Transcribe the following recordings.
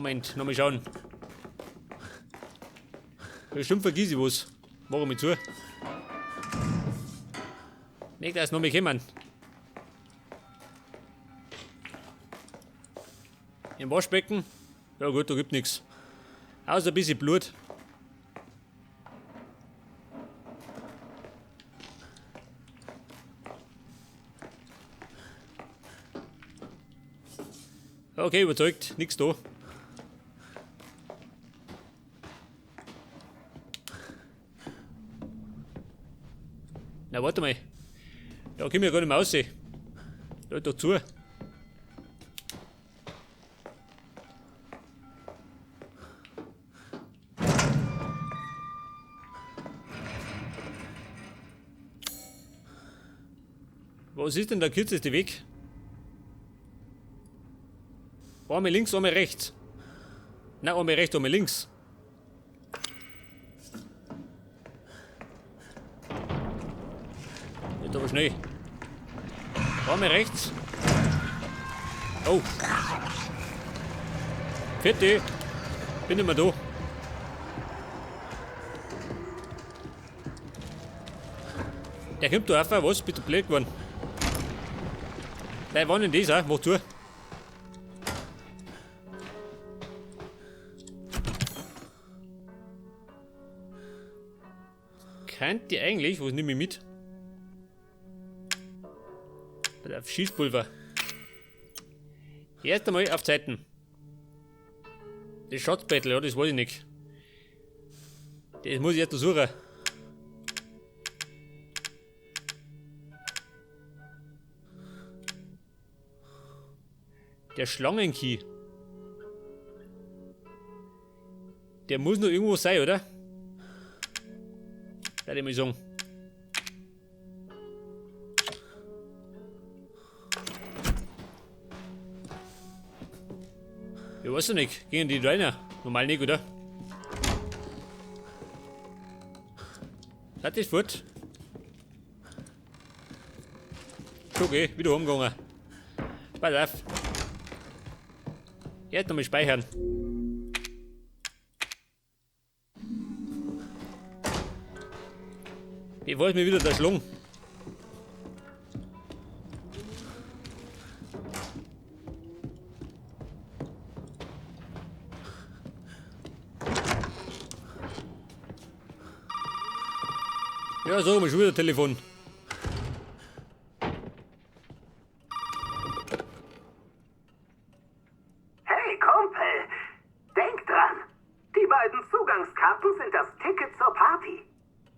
Moment, nochmal schauen. Bestimmt vergiss ich was. Mach ich mal zu. Nicht, dass noch mal kommen. Im Waschbecken? Ja gut, da gibt nichts. Außer ein bisschen Blut. Okay, überzeugt. Nix da. Na, warte mal. Da komm ich ja gar nicht mehr raus. Da ist doch zu. Was ist denn der kürzeste Weg? Einmal links, einmal rechts. Nein, einmal rechts, einmal links. Geht aber schnell. Einmal rechts. Oh. Fertig. Bin nicht mehr da. Der kommt da rauf, was? Bist du blöd geworden? Nein, wann denn das auch? Mach zu. Könnt ihr eigentlich, was nehme ich mit? Pass auf, Schießpulver. Erst einmal auf Zeiten. Das Schatzbettel, ja, das weiß ich nicht. Das muss ich erst noch suchen. Der Schlangenkey. Der muss noch irgendwo sein, oder? Werde ich mal sagen. Ich weiß ja nicht, gehen die da rein? Normal nicht, oder? Das ist fort. Okay, wieder heimgegangen. Pass auf. Jetzt nochmal speichern. Ich wollte mir wieder der Schlung. Ja, sag mal, schon wieder Telefon. Hey Kumpel, denk dran, die beiden Zugangskarten sind das Ticket zur Party.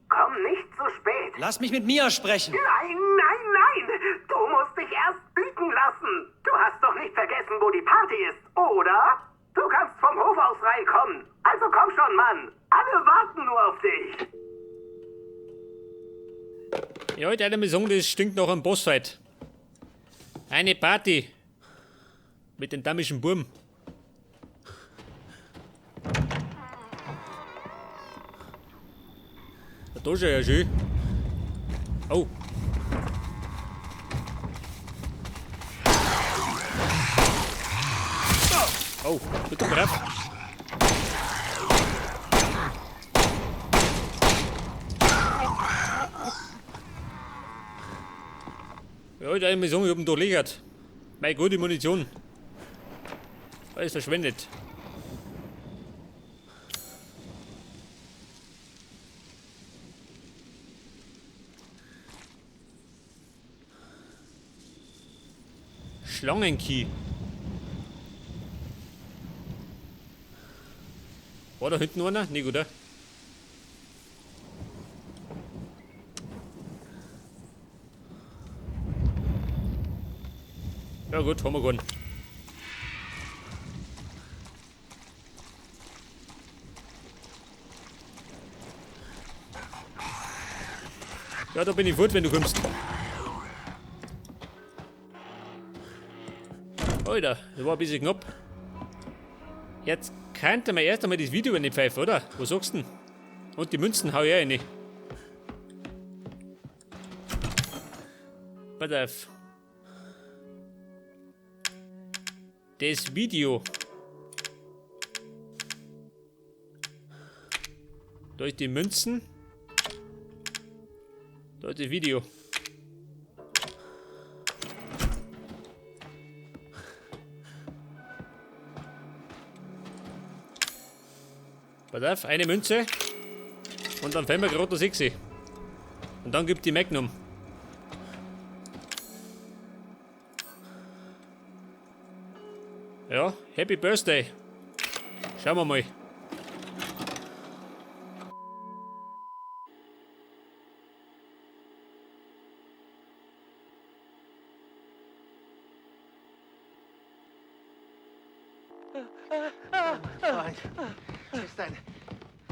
Komm nicht zu spät. Lass mich mit Mia sprechen. Nein, nein, nein, du musst dich erst bieten lassen. Du hast doch nicht vergessen, wo die Party ist, oder? Du kannst vom Hof aus reinkommen. Also komm schon, Mann. Alle warten nur auf dich. Ja, ich würde mal sagen, das stinkt nach einem Bossfight. Eine Party. Mit dem damischen Burm. Da ist er ja schön. Oh. Oh, bitte brav. Ja, ich würde mal sagen, ich hab ihn durchlöchert. Meine gute Munition. Alles verschwendet. Schlangenkey. War da hinten einer? Nicht, oder? Ja gut, haben wir gewonnen. Ja, da bin ich fort, wenn du kommst. Alter, das war ein bisschen knapp. Jetzt könnte man erst einmal das Video in die Pfeife, oder? Was sagst du denn? Und die Münzen hau ich auch rein. Pass auf. Das Video. Da ist die Münzen. Da ist das Video. Pass auf, eine Münze. Und dann fällt mir gerade das 6. Und dann gibt die Magnum. Ja, Happy Birthday. Schauen wir mal. Freund, du bist ein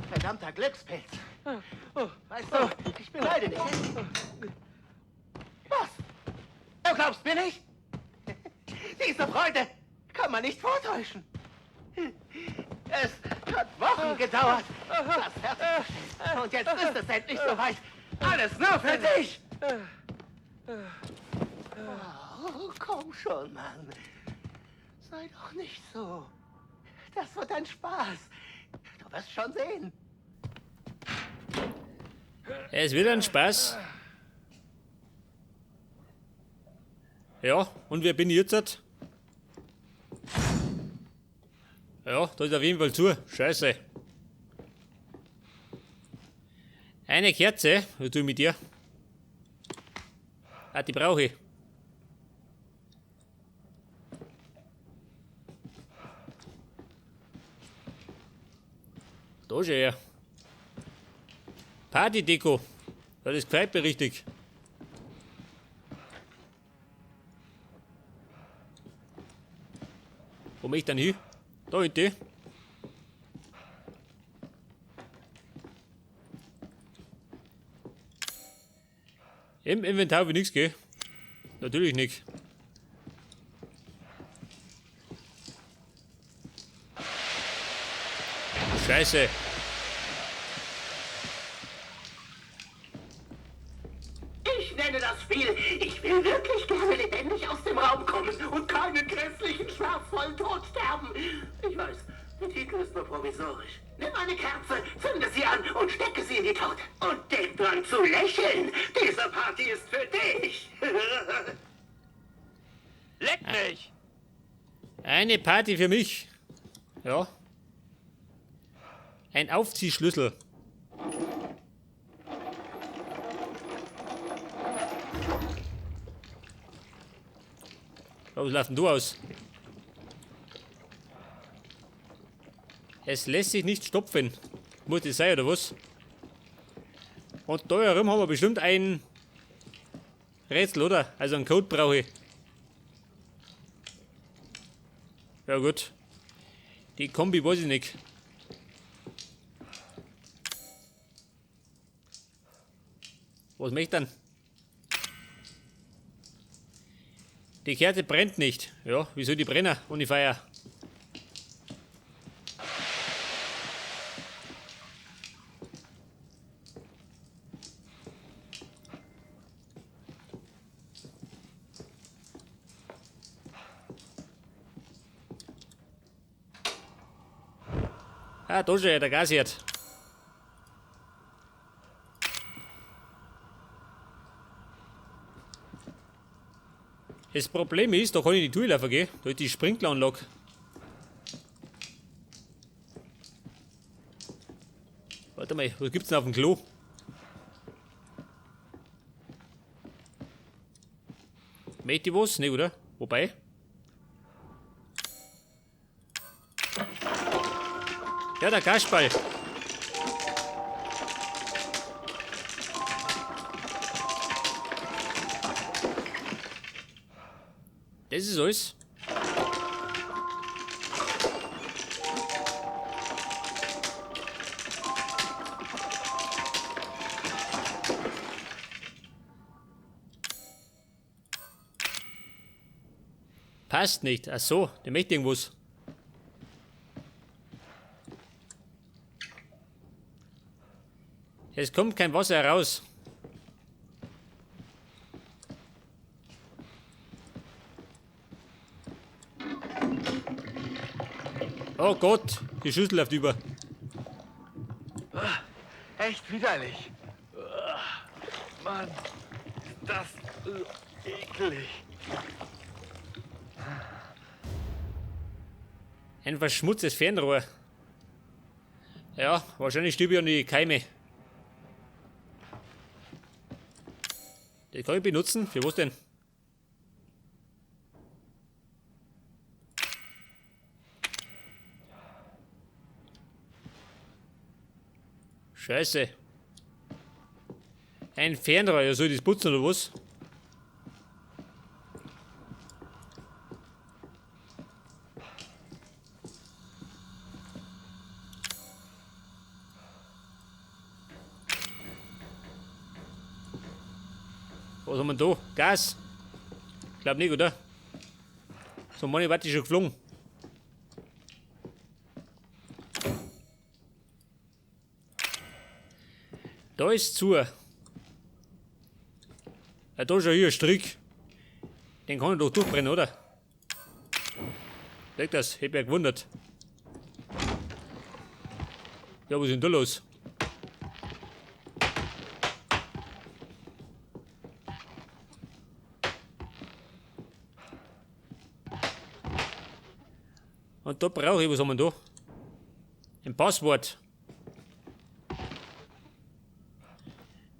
verdammter Glückspilz. Weißt du, ich beneide dich. Was? Du glaubst mir nicht? Diese Freude kann man nicht vortäuschen. Es hat Wochen gedauert, das fertigzustellen. Und jetzt ist es endlich soweit. Alles nur für dich. Oh, komm schon, Mann. Sei doch nicht so. Das wird ein Spaß. Du wirst schon sehen. Es wird ein Spaß. Ja, und wer bin ich jetzt? Ja, da ist auf jeden Fall zu. Scheiße. Eine Kerze, was tue ich mit dir? Ah, die brauche ich. Da schon her. Party-Deko. Ja, das gefällt mir richtig. Wo möchte ich denn hin? Da hinten. Im Inventar will nichts gehen. Natürlich nicht. Scheiße. Ich nenne das Spiel, ich will wirklich gerne lebendig aus dem Raum kommen und keinen grässlichen, schmerzvollen Tod sterben. Ich weiß, der Titel ist nur provisorisch. Nimm eine Kerze, zünde sie an und stecke sie in die Torte. Und denk dran zu lächeln. Diese Party ist für dich. Leck mich! Eine Party für mich. Ja. Ein Aufziehschlüssel. Was läuft denn du aus? Es lässt sich nicht stopfen. Muss das sein, oder was? Und da herum haben wir bestimmt ein Rätsel, oder? Also einen Code brauche ich. Ja gut. Die Kombi weiß ich nicht. Was möchte ich denn? Die Kerze brennt nicht. Ja, wieso die brennen ohne Feuer? Ah, da ist ja der Gasherd. Das Problem ist, da kann ich nicht durchlaufen gehen. Da ist die Sprinkleranlage. Warte mal, was gibt's denn auf dem Klo? Möchte ich was? Ne, oder? Wobei? Ja, der Kasperl. Das ist alles. Passt nicht. Ach so, der möchte irgendwas. Es kommt kein Wasser heraus. Oh Gott, die Schüssel läuft über. Echt widerlich. Mann, ist das eklig. Ein verschmutztes Fernrohr. Ja, wahrscheinlich stirb ich an die Keime. Das kann ich benutzen. Für was denn? Scheiße. Ein Fernrohr, ja, soll ich das putzen oder was? Was haben wir da? Gas? Glaub nicht, oder? So, meine Warte ist schon geflogen. Da ist zu. Ja, da ist ja hier ein Strick. Den kann ich doch durchbrennen, oder? Leg das, hätte mich ja gewundert. Ja, was ist denn da los? Und da brauche ich, was haben wir da? Ein Passwort.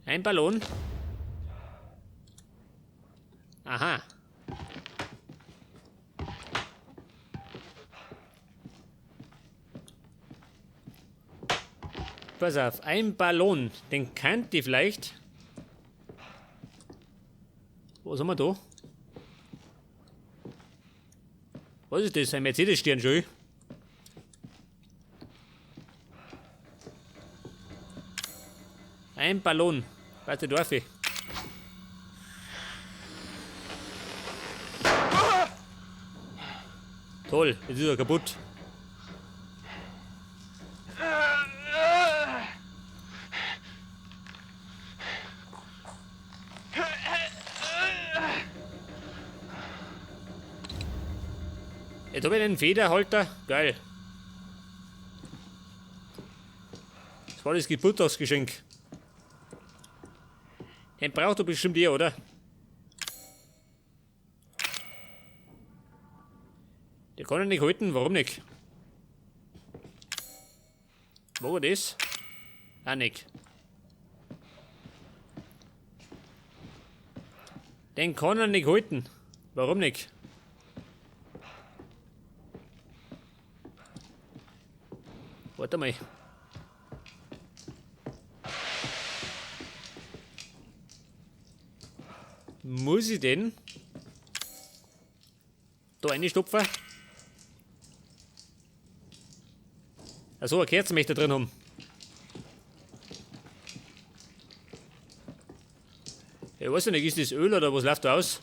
Ein Ballon. Aha. Pass auf, ein Ballon, den kennt ihr vielleicht. Was haben wir da? Was ist das? Ein Mercedes-Stern schon? Ein Ballon. Warte, darf ich? Toll, jetzt ist er kaputt. Jetzt hab ich einen Federhalter. Geil. Das war das Geburtstagsgeschenk. Den braucht er bestimmt eh, oder? Der kann er nicht halten, warum nicht? Wo war das? Auch nicht. Den kann er nicht halten. Warum nicht? Warte mal. Muss ich denn da reinstopfen? Achso, eine Kerze möchte ich drin haben. Ich weiß ja nicht, ist das Öl oder was läuft da aus?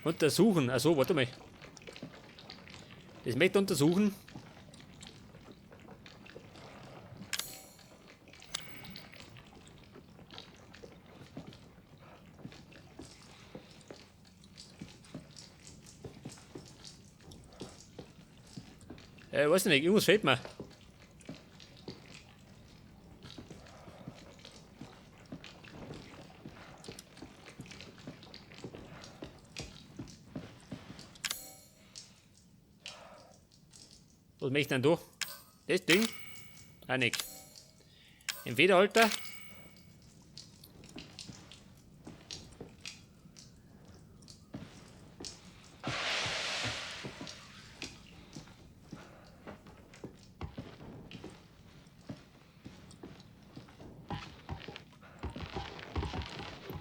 Untersuchen. Achso, warte mal. Das möchte ich untersuchen. Weiß nicht, irgendwas fehlt mir. Was möchte ich denn da? Das Ding? Auch nicht. Ein Federhalter.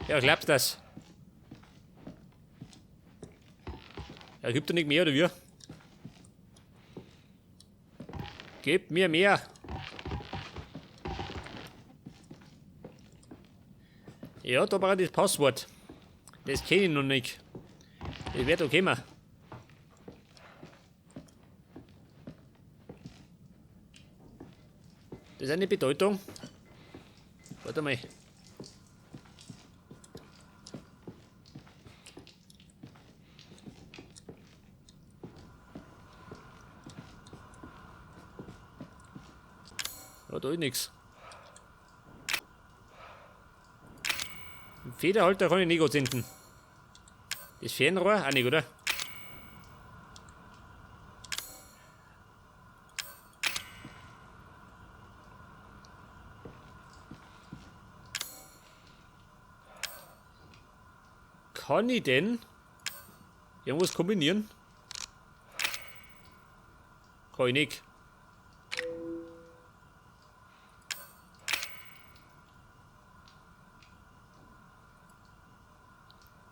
Ja, klappt das? Ja, gibt doch nicht mehr, oder wie? Gebt mir mehr! Ja, da brauche ich das Passwort. Das kenne ich noch nicht. Das wird okay kommen. Das ist eine Bedeutung. Warte mal. Ja, da ist nichts. Den Federhalter kann ich nicht anzünden. Das Fernrohr auch nicht, oder? Kann ich denn irgendwas kombinieren? Kann ich nicht.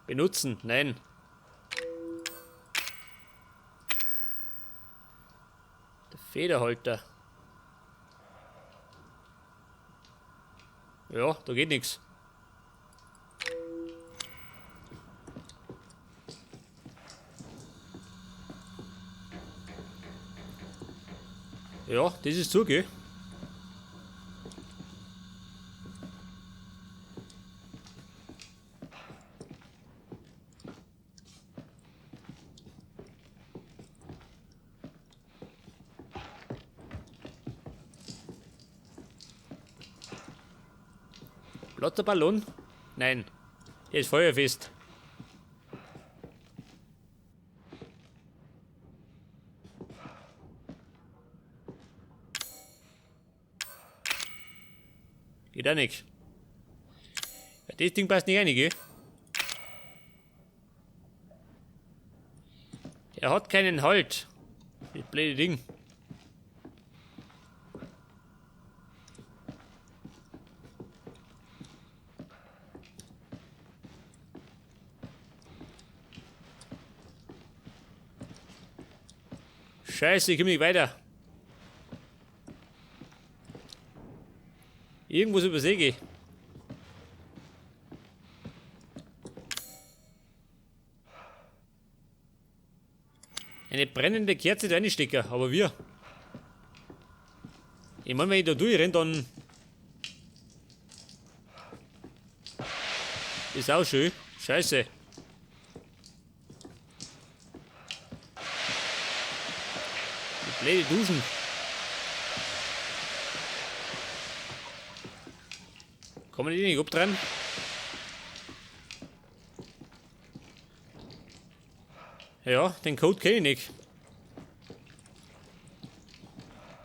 Benutzen? Nein. Der Federhalter. Ja, da geht nichts. Ja, das ist zu, gell? Platzer Ballon? Nein, der ist feuerfest. Geht auch nicht. Ja, das Ding passt nicht rein, gell? Er hat keinen Halt. Das blöde Ding. Scheiße, ich komme nicht weiter. Irgendwas übersehe ich. Eine brennende Kerze da reinstecken, aber wir. Ich meine, wenn ich da durchrenne, dann. Ist auch schön. Scheiße. Die blöde Duschen. Kommen die nicht ab dran? Ja, den Code kenne ich nicht.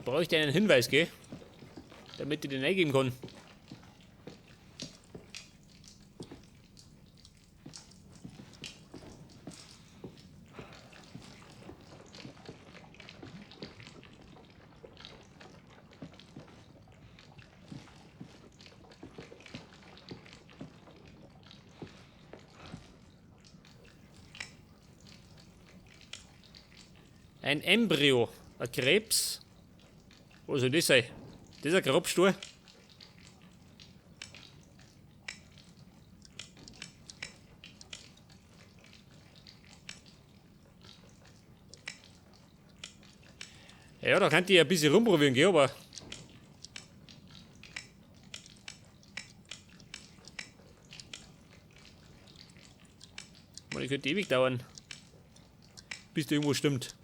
Brauche ich einen Hinweis, gell? Damit ich den eingeben kann. Ein Embryo, ein Krebs. Was soll das sein? Das ist ein Grabstuhl. Ja, da könnte ich ein bisschen rumprobieren, gell, aber. Man, könnte ewig dauern, bis da irgendwo stimmt.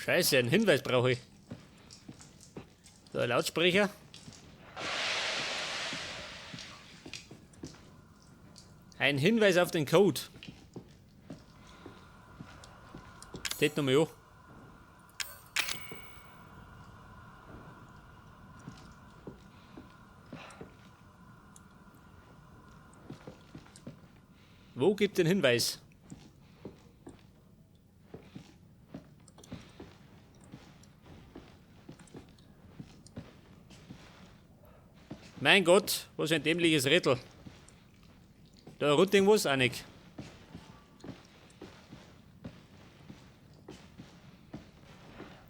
Scheiße, einen Hinweis brauche ich. So, ein Lautsprecher. Ein Hinweis auf den Code. Das nochmal an. Wo gibt den Hinweis? Mein Gott, was für ein dämliches Rätsel. Da rund irgendwas auch nicht.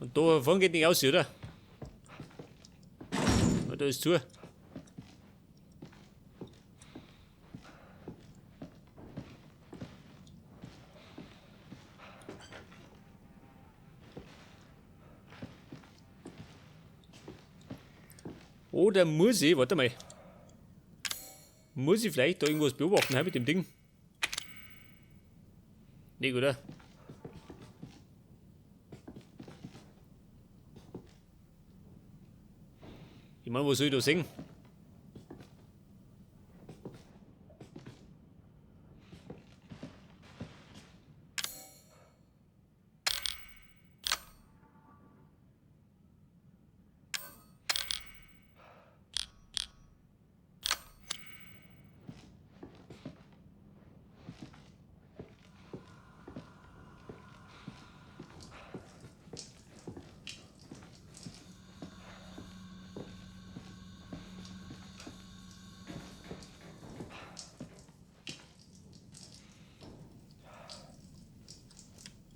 Und da vorne geht nicht aus, oder? Und da ist zu. Oder muss ich, warte mal. Muss ich vielleicht da irgendwas beobachten mit dem Ding? Nicht, oder? Ich meine, was soll ich da sehen?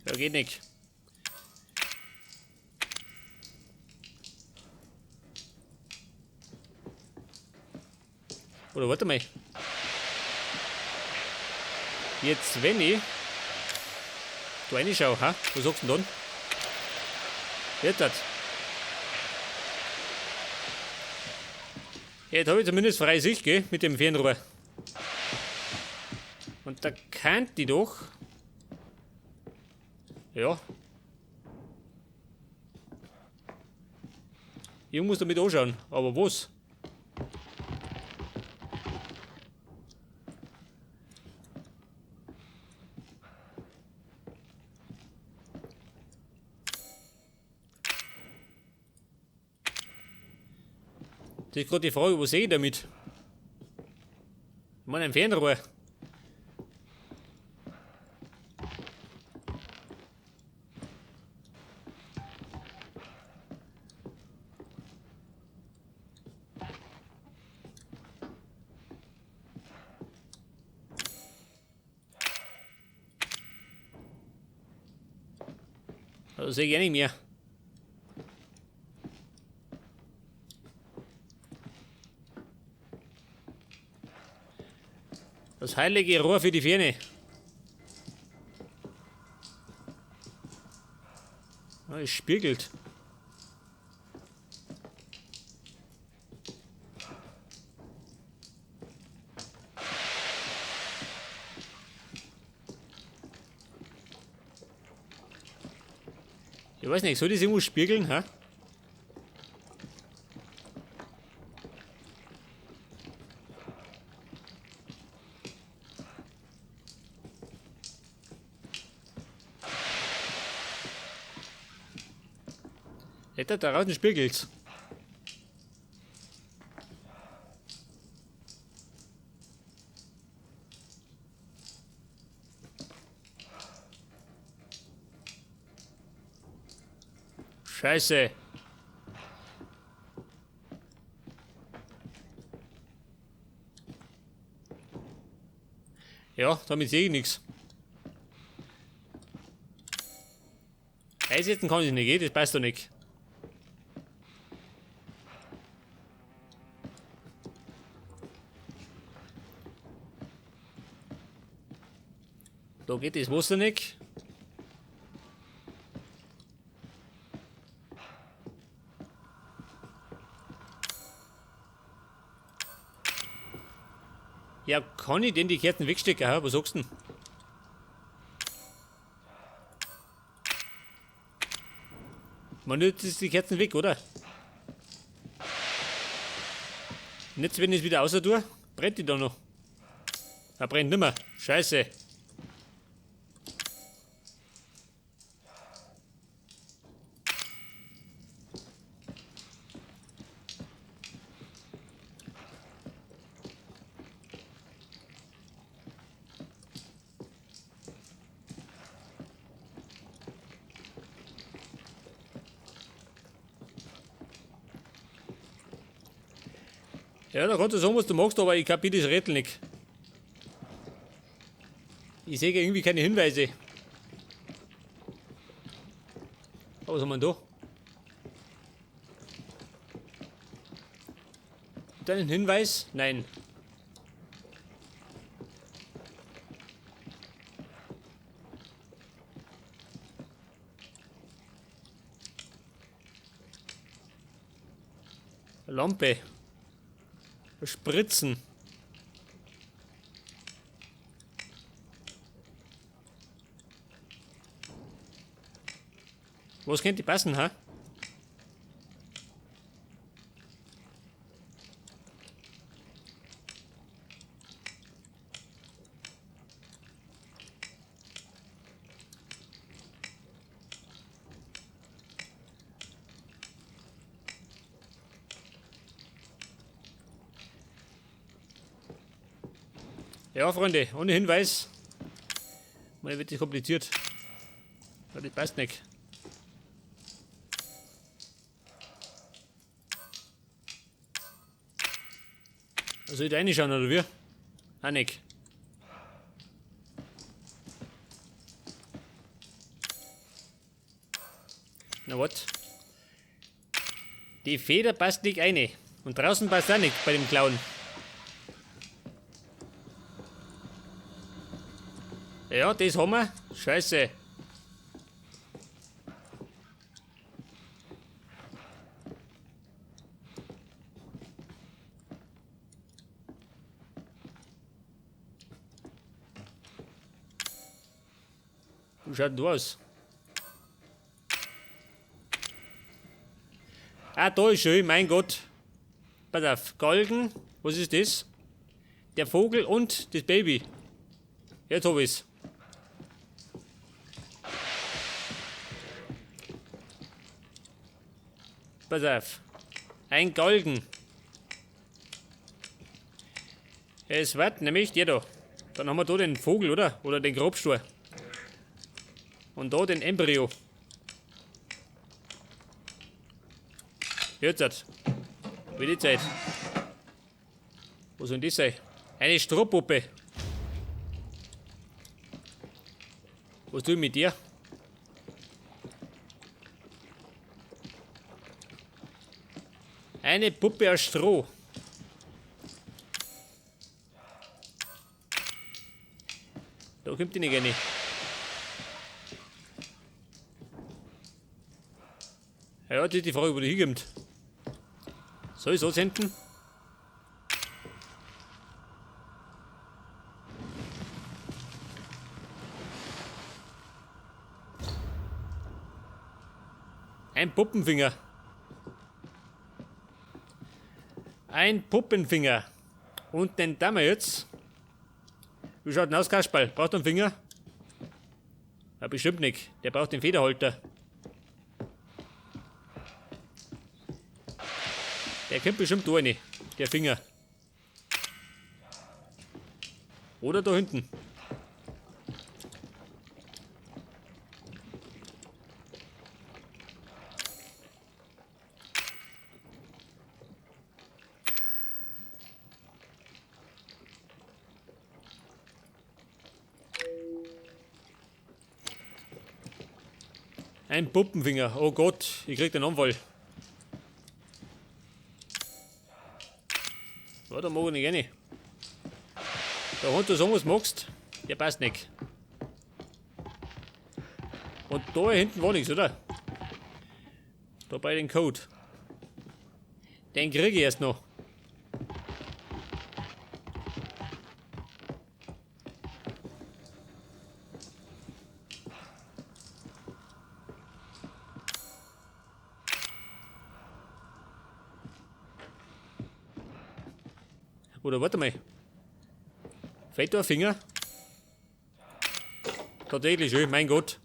Ja, geht nicht. Oder warte mal. Jetzt, wenn ich da reinschaue, ha? Was sagst du denn dann? Jetzt hat. Jetzt habe ich zumindest freie Sicht, gell? Mit dem Fernrohr. Und da kann die doch. Ja. Ich muss damit anschauen, aber was? Das ist gerade die Frage, was sehe ich damit? Ich meine, ein Fernrohr. Das sehe ich eh nicht mehr. Das heilige Rohr für die Ferne. Ah, es spiegelt. Ich weiß nicht, soll das irgendwo spiegeln, hä? Da draußen spiegelt's. Scheiße. Ja, damit sehe ich nichts. Einsetzen kann ich nicht, das passt doch nicht. Da geht das Wasser nicht. Ja, kann ich denn die Kerzen wegstecken? Ha? Was sagst du denn? Man nützt die Kerzen weg, oder? Und jetzt, wenn ich es wieder außer tue, brennt die da noch. Da brennt nimmer. Scheiße. Ja, da kannst du sagen, was du magst, aber ich kapier das Rätsel nicht. Ich sehe irgendwie keine Hinweise. Aber was haben wir denn da? Deinen Hinweis? Nein. Lampe. Spritzen. Was könnte passen, ha? Ja, Freunde, ohne Hinweis. Mal wird das kompliziert. Ja, das passt nicht. Soll ich da reinschauen, oder wie? Auch nicht. Na wat? Die Feder passt nicht rein. Und draußen passt auch nicht bei dem Clown. Ja, das haben wir. Scheiße. Wie schaut denn du aus? Ah, da ist schön, mein Gott. Pass auf, Galgen, was ist das? Der Vogel und das Baby. Jetzt hab ich's. Pass auf. Ein Galgen. Es wird nämlich der da. Dann haben wir da den Vogel, oder? Oder den Grabstuhl. Und da den Embryo. Jetzt hat. Wie die Zeit. Was soll denn das sein? Eine Strohpuppe. Was tue ich mit dir? Eine Puppe aus Stroh. Da kommt die nicht rein. Ja, das ist die Frage, wo die hinkommt. Soll ich so senden? Ein Puppenfinger. Ein Puppenfinger. Und den da wir jetzt. Wie schaut denn aus, Kasperl? Braucht er einen Finger? Ja, bestimmt nicht. Der braucht den Federhalter. Der kommt bestimmt da rein, der Finger. Oder da hinten. Ein Puppenfinger. Oh Gott, ich krieg den Anfall. Ja, da mag ich nicht rein. Da wenn du sagen, was magst, der passt nicht. Und da hinten war nichts, oder? Da bei den Code. Den krieg ich erst noch. Oder warte mal. Fällt da ein Finger? Tatsächlich, schön, mein Gott.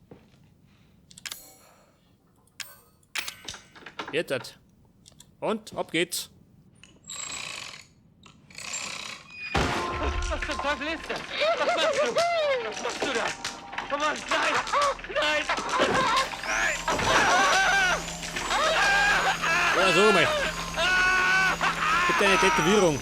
Jetzt hat. Und ab geht's. Was zum Teufel ist das? Was machst du? Was machst du da? Oh Mann, nein! Nein! Nein! Ja, so mal. Gib deine Tätowierung.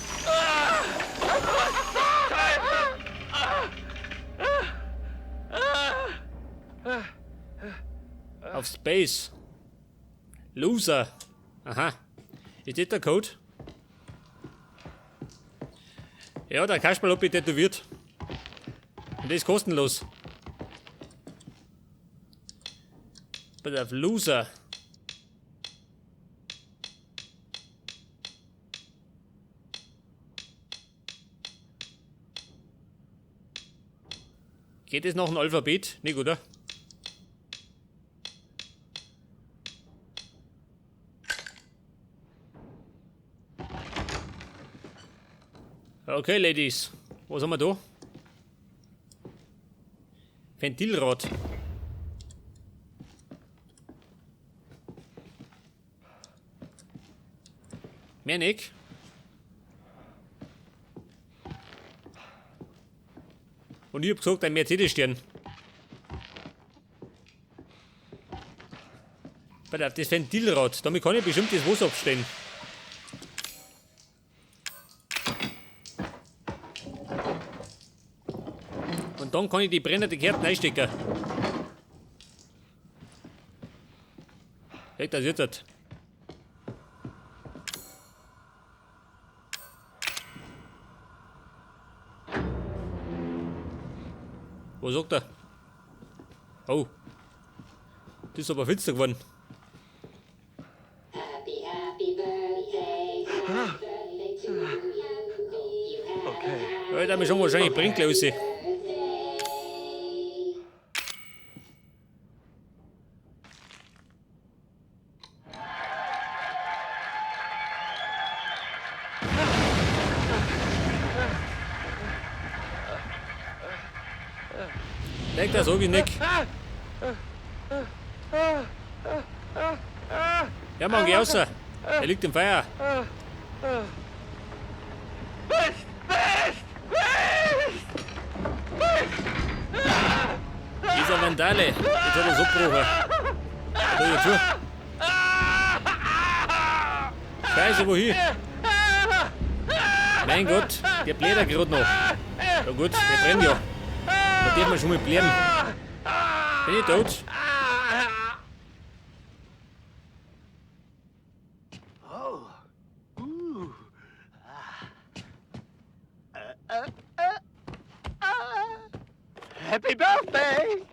Auf Space. Loser. Aha. Ist das der Code? Ja, der Kasperl hat mich tätowiert. Und das ist kostenlos. Pass auf, Loser. Geht es noch ein Alphabet? Nicht, oder? Okay, Ladies. Was haben wir da? Ventilrad. Mehr nicht. Und ich hab gesagt, ein Mercedes-Stern. Pass auf, das Ventilrad. Damit kann ich bestimmt das Wasser abstellen. Und dann kann ich die brennende Kerzen einstecken. Echt, das jetzt. Was sagt er? Oh. Das ist aber finster geworden. Happy, happy birthday. Happy birthday to you. Hope you have a Okay. Ja, da schon wahrscheinlich bringt gleich raus. birthday. Leg das so wie nicht. Ja, Mann, geh raus. Er liegt im Feuer. Mist! Mist! Mist! Dieser Vandale. Jetzt hat er so gebrochen. Da ich zu. Scheiße, wohin? Mein Gott, der bläht ja gerade noch. Ja gut, der brennt ja. Da darf man schon mal blären. Bin ich tot? Happy Birthday!